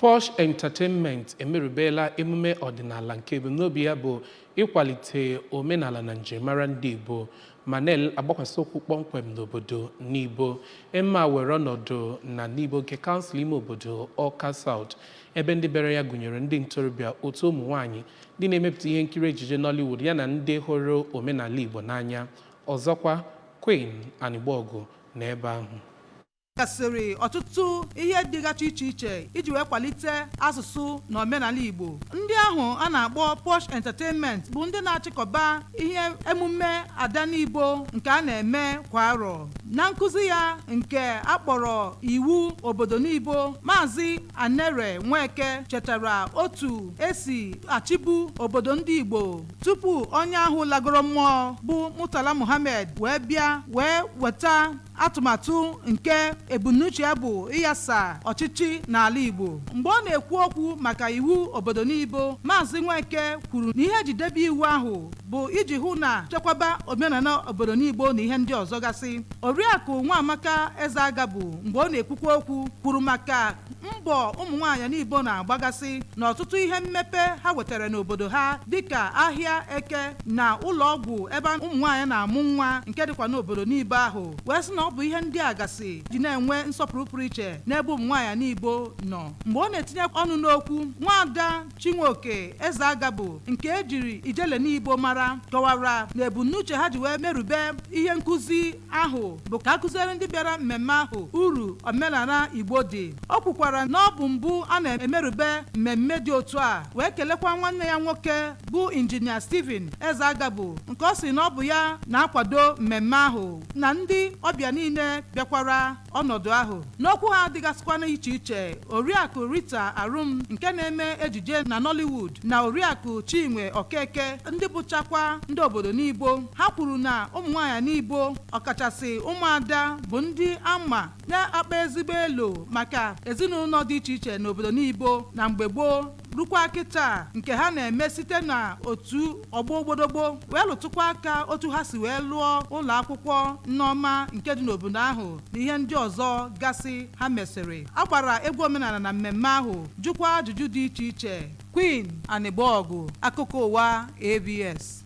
Posh Entertainment emerubela emume ọdịnala nke ebumnobi ya bụ ịkwalite omenala na njirimara ndị Igbo ma na-agbakwasị ụkwụ kpọmkwem n'obodo Nibo. Emume a were ọnọdụ na Nibo nke kansụl ime obodo Awka South, ebe ndị bịara ya gụnyere ndị ntorobịa, otu ụmụ nwaanyị, ndị na-emepụta ihe nkiri ejije Nollywood yana ndị hụrụ omenala Igbo n'anya. Ọzọkwa, Queen Anigbogu nọ ebe ahụ. Gasịrị ọtụtụ ihe dịgacha iche iche iji wee kwalite asụsụ na omenala Igbo. Ndị ahụ a na-akpọ Posh Entertainment bụ ndị na-achịkọba ihe emume Ada Nibo nke a na-eme kwa arọ. Na nkụzi ya nke a kpọrọ Iwu Obodo Nibo, Maazị Anere Nweke chetara otu esi achịbu obodo ndị Igbo tupu onye ahụ lagoro mmụọ bụ Murtala Muhammed wee bịa wee weta atụmatụ nke ebumnuche ya bụ ịyasa ọchịchị n'ala Igbo. Mgbe ọ na-ekwu okwu maka iwu obodo Nibo, Maazị Nweke kwuru na ihe eji debe iwu ahụ bụ iji hụ na chekwaba omenala obodo Nibo na ihe ndị ọzọ gasị. Oriakụ Nwaamaka Ezeagabụ, mgbe ọ na-ekwukwa okwu, kwuru maka mbọ ụmụ nwaanyị Nibo na-agbagasị na ọtụtụ ihe mmepe ha wetara n'obodo ha, dịka ahịa Eke na ụlọ ọgwụ ebe ụmụ nwaanyị na-amụ nwa nke dịkwa n'obodo Nibo ahụ, wee sị na ọ bụ ihe ndị a gasị ji na-enwe nsọpụrụ pụrụ iche n'ebe ụmụ nwaanyị Nibo nọ. Mgbe ọ na-etinye ọnụ n'okwu, Nwaada Chinwoke Ezeagabụ, nke ejiri Ijele Nibo mara, kọwara na ebumnuche ha ji wee merube ihe nkụzi ahụ bụ ka a kụziere ndị bịara mmemme ahụ uru omenala Igbo dị. O kwukwara na ọ bụ mbụ a na-emerube mmemme dị otu a, wee kelekwa nwanne ya nwoke bụ Injinia Stephen Ezeagabụ, nke ọ sị na ọ bụ ya na-akwado mmemme ahụ, na ndị ọbịa niile bịakwara ọnọdụ ahụ. N'okwu ha dịgasịkwana iche iche, Oriakụ Rita Arum nke na-eme ejije na Nollywood na Oriakụ Chinwe Okeke, ndị bụchakwa ndị obodo Nibo, ha kwuru na ụmụ nwaanyị Nibo, ọkachasị ụmụada, bụ ndị ama na-akpa ezigbo elo maka ezinụlọ dị iche iche n'obodo Nibo na mgbe gboo rukwa kịta, nke ha na-eme site na otu ọgbọ ogbodogbo, wee lụtụkwa aka otu ha si wee lụọ ụlọ akwụkwọ Nneọma nke dị n'obodo ahụ na ihe ndị ọzọ gasị ha mesịrị. A gbara egwu omenala na mmemme ahụ, jụkwa ajụjụ dị iche iche. Queen Anigbogu, akụkọ ụwa ABS.